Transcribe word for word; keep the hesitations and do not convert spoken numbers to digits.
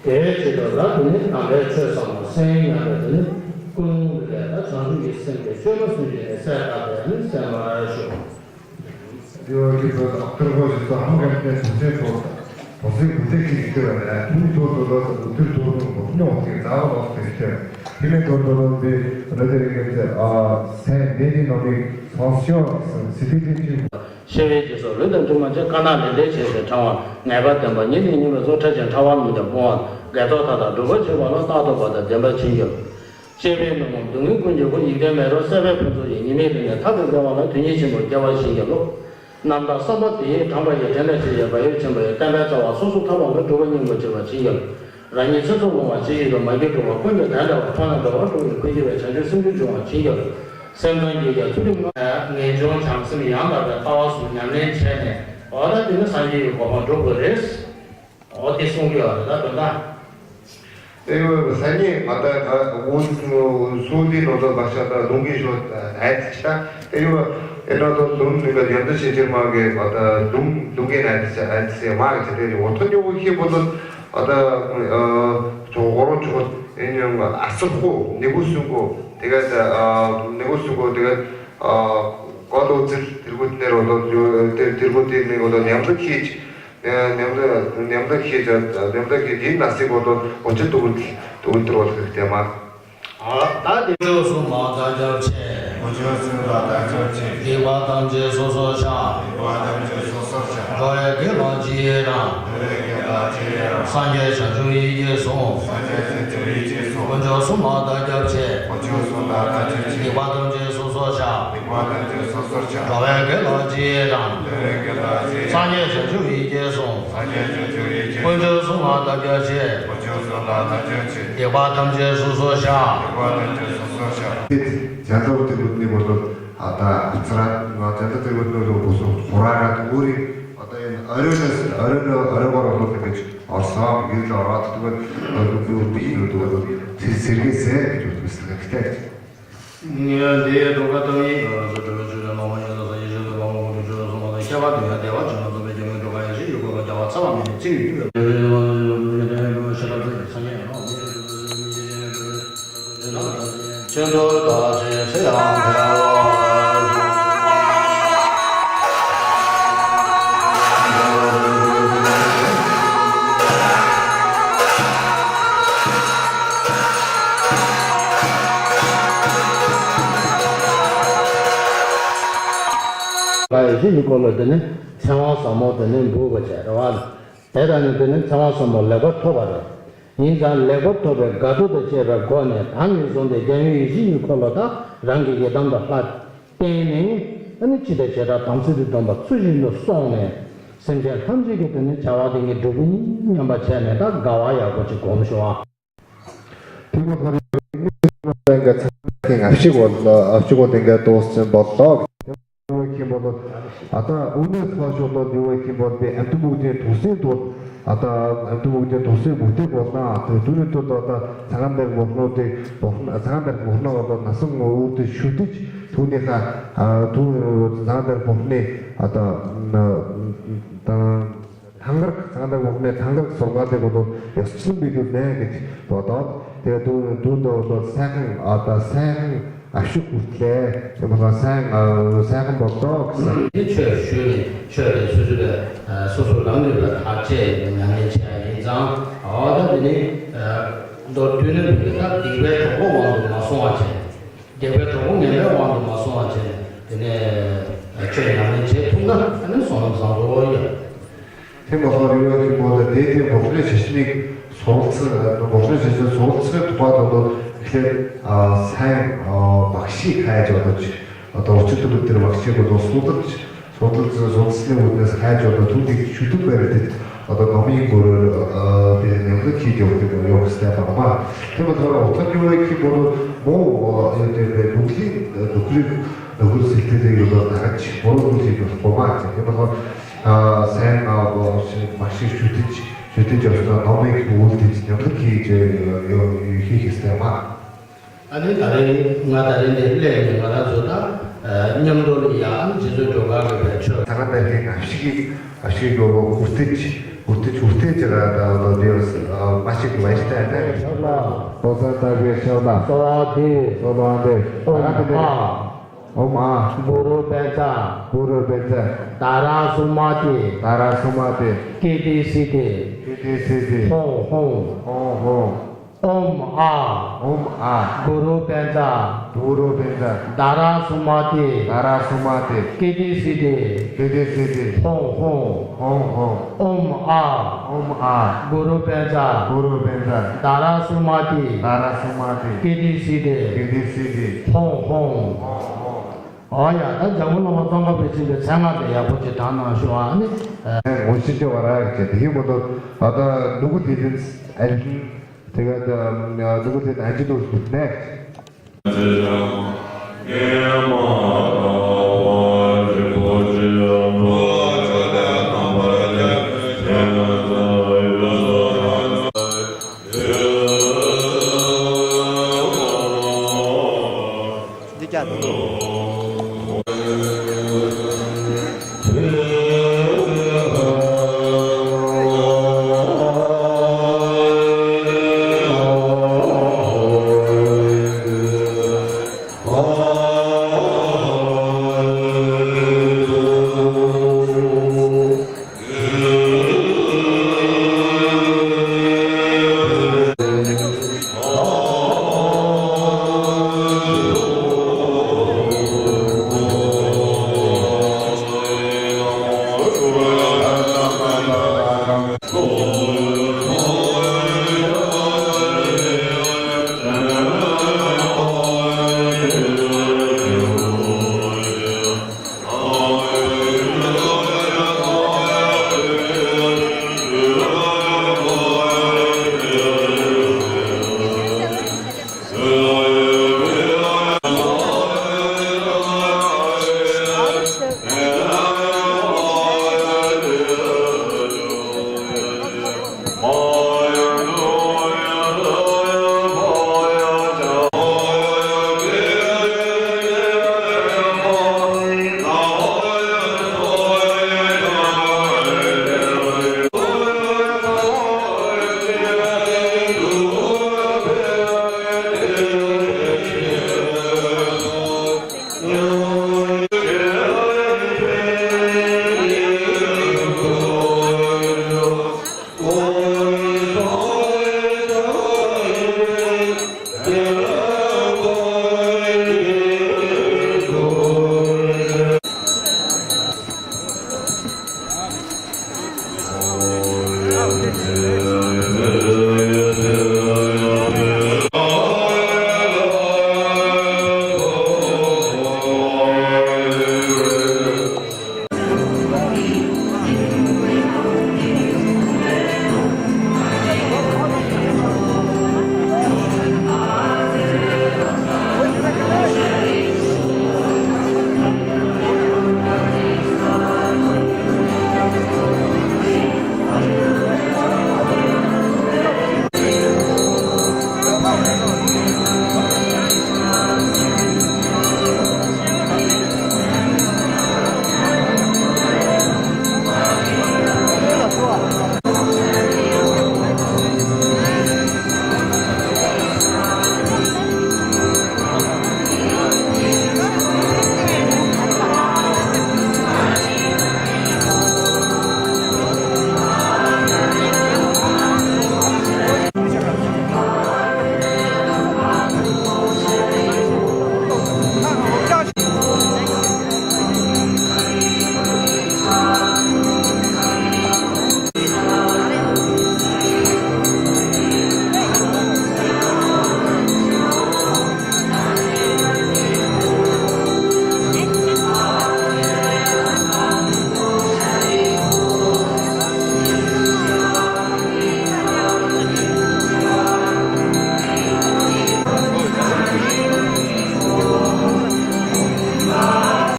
དེའི་ཕྱིར་དུ་ལ་དེ་ནི་དམ་པའི་ཆོས་ཟབ་མོ་གསན་སྙམ་པའི་དེ་ནི་ཀུན་སློང་འདི་ལས་ད་བྱང་ཆུབ་ཀྱི་སེམས་དེ་བཅོས་མ་སུན་འབྱིན་ནས་གསལ་བཏབ་པས་ནི་གསན་པར་ཞུ། དེ་བ་གི་བོད་ཨག་ཐོར་གོ་ཞིག་ཏུ་ཧང་གན་ཏན་སུ་ཚེ་ཐོག་ཏུ་སེམས་ཀུན་ཏེ་ཁྱི་ཞིག་ཏུ་བ་ལ་ཐུགས་ཐོག་ཏུ་ལོ་ཏུ་ཐུར་ཐོག་ཏུ་མོ་ཉོག་ཏེ་ཛ་བ་ལོག་ཏེ་ཤེར། དེ་ནས་ཐོག་ཏུ་ལོ་འདི་ར་དེ་རིང་གི་ཚེ་ཨ་སེམས་བདེ་ཞིང་ནོར་བའི་སངས་རྒྱས་སི་ཏི་ཏི་ཅིག་ཤེས་པའི་རྗེས་སུ་ལུས་དང་གྲིབ་མ་བཅས་དཀར་ནག་ལས་འབྲས་བྱས་ཏེ་ཕྲེང་བ་ངེས་པར་ལྡན་པ་ཉིད་ནས་ཉེ་བའི་གཙོ་ཕྲད་ཅིང་ཕྲ་བ་རྣམས་ཀྱང་སྤོང་བ་དགེ་ཚོགས་མཐའ་དག་སྒྲུབ་པར་བྱེད་པ་ལ་རྟག་ཏུ་བ་དང་ལྡན་པར་བྱིན་གྱིས་རློབས། གཅེས་པའི་ནུ་མོ་སྡུག་བསྔལ་ཀུན་གྱི་སྒོ་འཇིག་རྟེན་མེ་རོ་བསད་པའི་ཕུན་ཚོགས་ཀྱིས་ཉི་མའི་རིང་ནས་མཐར་ཐུག་བདེ་བ་ལ་དོན་གཉེར་ཆེན་པོར་སྐྱེ་བར་བྱིན་གྱིས་རློབས། རྣམ་དག་བསམ་པ་དེ་ཡིས་དྲངས་པ་ཡི་དྲན་པ་ཆེ་ཞིང་བག་ཡོད་ཆེན་པོ་ཡི་བསྟན་པའི་རྩ་བ་སོ་སོར་ཐར་པ་ལ་སྒྲུབ་པ་སྙིང་པོར་གྱུར་པར་བྱིན་གྱིས་རློབས། རང་ཉིད་ཚེ་སྲོག་ལོངས་པ་ཅི་ཡིན་རུང་མ་སྐྱེས་དྲུག་པ་ཀུན་གྱི་དོན་འདྲ་བ་ཁོང་ལ་འགྲོ་བ་དྲུག་གི་ཀུན་གྱི་བའི་བྱང་ཆུབ་སེམས་རྒྱུད་འབྱུང་བར་བྱིན་གྱིས་རློབས། སེམས་ཙམ་གྱིས་ཀྱང་ཚུལ་ཁྲིམས་ངེས་འབྱུང་བྱམས་སེམས་ཡང་དག་པའི་ལྟ་བ་གསུམ་ཉམས་ལེན་བྱས་ནས་འོ་ད་དེ་ནི་སངས་རྒྱས་ཀྱི་གོ་འཕང་སྒྲུབ་དགོས་རེད། འོ་དེ་གསུང་རྒྱུ་ཡོད་རེད་ད་དོན་དག་དེ་ཡོད་སང་ཉིན་ང་ད་ད་འུ་སུ་དེ་ནོ་ད་བ་ཤ་ད་ལུང་གི་ཤོ་ཨེ་ཙི་ཆ་དེ་ཡོད་ཨེ་ན་ད་ལུང་ནི་ད་ཡོན་ད་ཤེས་ཆེར་མ་གི་བ་ད་ལུང་ལུང་གི་ན་ཨེ་ཙི་ཨེ་ཙི་མ་གི་དེ་དེ་འོ་ཐོ་ཉོ་གི་ཤེས་པོ་ད་ཨ་ད་ཅོ་གོ་རོ་ཅོ་ཨེ་ཉོ་ང་ཨ་སུ་ཁོ་ནི་གུ་སུ་གོ་དེ་ག་ད་ནི་གུ་སུ་གོ་དེ་ག་ཀོ་ཏོ་ཙིར་དེར་གོ་དེ་རོ་ད་དེར་གོ་དེ་ནི་གོ་ད་ཉམ་ད་ཁེ་ཅི། ཉམས་ལེན་ཉམས་ལེན་ཤེས་བྱ་ཉམས་ལེན་ཤེས་དེའི་ནང་གསེས་གོ་དོན་འོ་ཅི་ཏུ་ཏུ་ཏུ་རོ་ལྷག་བསྟན་མ། ཨ་ད་དེ་ཕྱོགས་སུ་མ་བདག་སྐྱབས་མཆི། ཕྱོགས་སུ་མ་བདག་སྐྱབས་མཆི། སྡིག་པ་ཐམས་ཅད་སོ་སོར་བཤགས། སྡིག་པ་ཐམས་ཅད་སོ་སོར་བཤགས། འགྲོ་བའི་དགེ་ལ་ཇི་ཡི་རང་། འགྲོ་བའི་དགེ་ལ་ཇི་ཡི་རང་། སངས་རྒྱས་བྱང་ཆུབ་ཡིད་ཀྱིས་བཟུང་། སངས་རྒྱས་བྱང་ཆུབ་ཡིད་ཀྱིས་བཟུང་། དཀོན་མཆོག་གསུམ་ལ་བདག་སྐྱབས་མཆི། དཀོན་མཆོག་གསུམ་ལ་བདག་སྐྱབས་མཆི། སྡིག་པ་ཐམས་ཅད་སོ་སོར་བཤགས། སྡིག་པ་ཐམས་ཅད་སོ་སོར་བཤགས། འགྲོ་བའི་དགེ་ལ་ཇི་ཡི་རང་། འགྲོ་བའི་དགེ་ལ་ཇི་ཡི་རང་། སངས་རྒྱས་བྱང་ཆུབ་ཡིད་ཀྱིས་བཟུང་། སངས་རྒྱས་བྱང་ཆུབ་ཡིད་ཀྱིས་བཟུང་། དཀོན་མཆོག་གསུམ་ལ་བདག་སྐྱབས་མཆི། དཀོན་མཆོག་གསུམ་ལ་བདག་སྐྱབས་མཆི། སྡིག་པ་ཐམས་ཅད་སོ་སོར་བཤགས། སྡིག་པ་ཐམས་ཅད་སོ་སོར་བཤགས། ཇ་ཏོ་ཏི་ལུ་ནི་བོ་ཏོ་ཨ་ད་ཨ་ཙ་ར་ང་ཇ་ཏོ་ཏི་ལུ་ནི་ལུ་བོ་སོ་ཁོ་ར་ར་ཏུ་གུ་རི་ཨ་ད་ཡན་ཨ་རོ་ནི་ཨ་རོ་ནི་ཨ་རོ་བ་རོ་ཏོ་ཏི་གི་ཨ་ས་གི་ལ་ར་ཏུ་གུ་རི་ཏུ་གུ་རི་ཏུ་གུ་རི་ཏུ་གུ་རི་ཏུ་གུ་རི་ཏུ་གུ་རི། འདིའི་འགྲོ་ཁ་ཐོབ་ཡིན། ང་རང་ཚོ་གྲོལ་བའི་ཆོས་ལས་ལོག་པ་ཡིན་ལ་སངས་རྒྱས་ཆོས་ལས་ལོག་པ་དགོངས་པའི་ཆོས་ལ་སོང་བ་དང་ཁྱད་པར་དུ་ཡང་བདེ་བ་ཆེན་པོ་འཛོམས་པའི་རྒྱལ་མོའི་འགྲོ་ཁ་ཡང་ཞིག་ཡུལ་འཁོར་ལོ་རྒྱལ་བ་ཚ་བ་མེད་པའི་ཚིག་ཡིན་གྱི། ཆོས་འཁོར་བདག་ཅེས་ཚེ་ཡང་བསྐལ་བ། ལ་ཡི་གེ་ཡུལ་འཁོར་ལོ་དེ་ནི་ཚེ་དབང་ཟབ་མོ་དེ་ནི་འབུལ་བ་བྱས་རེད་བ། དེ་དང་ནི་དེ་ནི་ཚེ་དབང་ཟབ་མོ་ལེགས་པར་ཐོབ་པ་རེད། ཡིན་ཙང་ལེགས་པར་ཐོབ་པའི་དགའ་སྤྲོ་དང་བཅས་པའི་སྒོ་ནས་ད་ནས་བཟུང་སྟེ་རྒྱལ་ཡུམ་ཡིད་བཞིན་གྱི་འཁོར་ལོ་དག་རང་གི་ཡི་དམ་དང་ལྷ་བསྟེན་ནས་ཨ་ནི་འཆི་བདག་བྱེ་བྲག་དམ་ཚིག་ཏུ་སྡོམ་པ་ཚུལ་བཞིན་དུ་སྲུང་ནས་སེམས་ཅན་ཐམས་ཅད་ཀྱི་དོན་ནི་བྱ་བ་དེ་ཉིད་སྒྲུབ་པ་ཡིན་སྙམ་པ་བྱས་ནས་ད་དགའ་བ་ཡག་པོ་ཅིག་སྒོམ་ཤོག་ཨ། དེ་མ་ཐག་རིང་ལ་ཚང་མ་ལ་ང་ཕྱི་གོ་ལ་ཕྱི་གོ་དེ་འགའ་ཏོག་ཙམ་བབ་ལོག་ཁྱིམ་པོ་ལ་ཨ་ད་དབུ་ནས་ཚ་ཤོག་ལ་དེ་བ་ཁྱིམ་པོ་པའི་ཨ་མདོ་སྨུག་ལྡན་དུག་སེལ་དོ། ཨ་ད་ཨ་མདོ་སྨུག་ལྡན་དུག་སེལ་མུ་ཏེ་གོ་ན་དེ་དུ་ནི་དུ་དོ་ད་ཚང་མ་མེར་མོ་ནོ་དེ་བོ་ཚང་མ་མེར་མོ་ནོ་བ་ན་སང་ངོ་འུར་དེ་ཤུ་དེ་དུ་ནི་ཁ་དུ་ཚང་མ་མེར་མོ་ནི་ཨ་ད་ད། ཐང་གར་ཚང་དང་འོག་མའི་ཐང་གར་སོར་བ་དེ་གོ་དོ་ཡོ་སུ་མི་གུ་ནས་གི་དོ་དོ་དེ་དུ་དུ་དོ་དོ་ས་ཁང་ཨ་ད་ས་ཁང་ཨ་ཤུ་ཀུར་ལེ་དེ་མ་ད་ས་ཁང་ས་ཁང་བོ་དོ་ས། དེ་ཆོས་ཞུས་ནས་ཆོས་དེ་སོ་སོ་ལ་སོ་སོ་རང་ལུས་ལ་ཐག་བཅད་ནས་ཉམས་ལེན་བྱས་ཡིན་ཙང་ཨ་ད་དེ་ནི་མདོར་བསྡུས་ན་འདི་ད་སྡིག་པའི་གྲོགས་པོ་དབང་དུ་མ་སོང་བ་བྱས། སྡིག་པའི་གྲོགས་པོ་ངན་པའི་དབང་དུ་མ་སོང་བ་བྱས་ནས་དེ་ནས་ཆོས་ཉམས་ལེན་བྱེད་ཐུབ་ན་ཨ་ནི་བསོད་ནམས་བཟང་པོ་ཡོད། དེ་མ་ཐག་རི་བོའི་ཁྱི་མོ་དང་དེའི་སྟེང་འབོག་ལས་བྱེད་ཤི་ནི་སོགས་ཚེ་འབོག་ལས་བྱེད་ཤི་སོགས་ཚེ་དུ་པ་དང་དུ་ཁྱེད་ས་ཡང་མག་ཤི་ཁ་ཡ་ཅོ་དང་ཅི་ད་འོ་ཅི་དུ་ལུ་དེར་མག་ཤི་གོ་དོ་སོ་དར་ཅི། སོ་ཏུ་ཙི་སོ་ཏུ་སི་ནེ་འུ་ནེ་ས་ཧ་ཅོ་ད་ཐུག་ཏིག་ཆུ་ཏུ་པེ་རེ་ཏིག་ཨ་ད་ནོ་མི་གོ་ར་ཨ་དེ་ནེ་ནེ་ཁི་ཅོ་ཏེ་གོ་ཡོ་སྟེ་པ་མ་དེ་མ་ཐོ་ར་འོ་ཐ་ཀི་ཝེ་ཁི་པོ་རོ་མོ་ཨ་ཡོ་ཏེ་པེ་ལུག་ལི་ལུག་རི་ལུག་རི་སི་ཏེ་ཏེ་ཡོ་ད་ད་ཅི་མོ་རོ་ལུག་ལི་ཡོ་ཁོ་མ་ཅི་དེ་མ་ཐོ་ཨ་སེ་ན་འོ་ཤི་མ་ཤི་ཆུ་ཏི་ཅི་ཆུ་ཏི་ཅོ་ད་ནོ་མི་གི་འུ་ཏི་ཅི་ནེ་ནེ་ཁི་ཅོ་ཡོ་ཡོ་ཁི་ཁི་སྟེ་མ། ཨ་ནི་ད་རེས་ང་ད་རེས་འདིར་སླེབས་ནས་ང་རང་ཚོ་ད་མཉམ་དུ་ལ་ཡང་རྗེ་བཙུན་སྒྲོལ་དཀར་གྱི་བའི་ཆོས། ད་ང་ད་རེས་ང་ཞིག་གི་ང་ཞིག་གི་ལོ་ལོ་ཧུར་ཏིག་ ཨུ་ཏི་ཨུ་ཏི་ཅི་ར་ད་ལོ་དེ་ཨ་མ་ཞིག་ལ་ཤི་ཏ་ཏ་རེ། ལོ་ཙཱ་བཀའ་གདམས་ཤོ་ལོ་ཀ། ཨོཾ་ཨཱཿ་ཨོཾ་ཨཱཿ་གུ་རུ་བཛྲ། གུ་རུ་བཛྲ། ཏཱ་ར་སུ་མ་ཏི། ཏཱ་ར་སུ་མ་ཏི། ཀིརྟི་སིདྡྷི། ཀིརྟི་སིདྡྷི། ཧཱུྃ་ཧཱུྃ། ཧཱུྃ་ཧཱུྃ། ཨོཾ་ཨཱཿ་ཨོཾ་ཨཱཿ་གུ་རུ་བཛྲ། གུ་རུ་བཛྲ། ཏཱ་ར་སུ་མ་ཏི། ཏཱ་ར་སུ་མ་ཏི། ཀིརྟི་སིདྡྷི། ཀིརྟི་སིདྡྷི། ཧཱུྃ་ཧཱུྃ། ཧཱུྃ་ཧཱུྃ། ཨོཾ་ཨཱཿ་ཨོཾ་ཨཱཿ་གུ་རུ་བཛྲ། གུ་རུ་བཛྲ། ཏཱ་ར་སུ་མ་ཏི། ཏཱ་ར་སུ་མ་ཏི། ཀིརྟི་སིདྡྷི། ཀིརྟི་སིདྡྷི། ཧཱུྃ་ཧཱུྃ། ཧཱུྃ་ཧཱུྃ། ཨོ་ཡ། ད་འཇམ་མགོན་བླ་མ་ཙོང་ཁ་པའི་ཚེ་འདི་མཚན་སྔགས་དེ་ཡག་པོ་ཅིག་བགྲང་གནང་ཤོག་ཨ་ནི། ངོ་ཤེས་ཅོ་བ་ར་ཡག་ཅེ་དེ་ཡིན་མོ་དོ། ཨ་ད་ནུ་གུ་དེ་དེ་ཨ་དེ་ག་ད་ནུ་གུ་དེ་ཨ་ཅི་དུ་ནེགསི།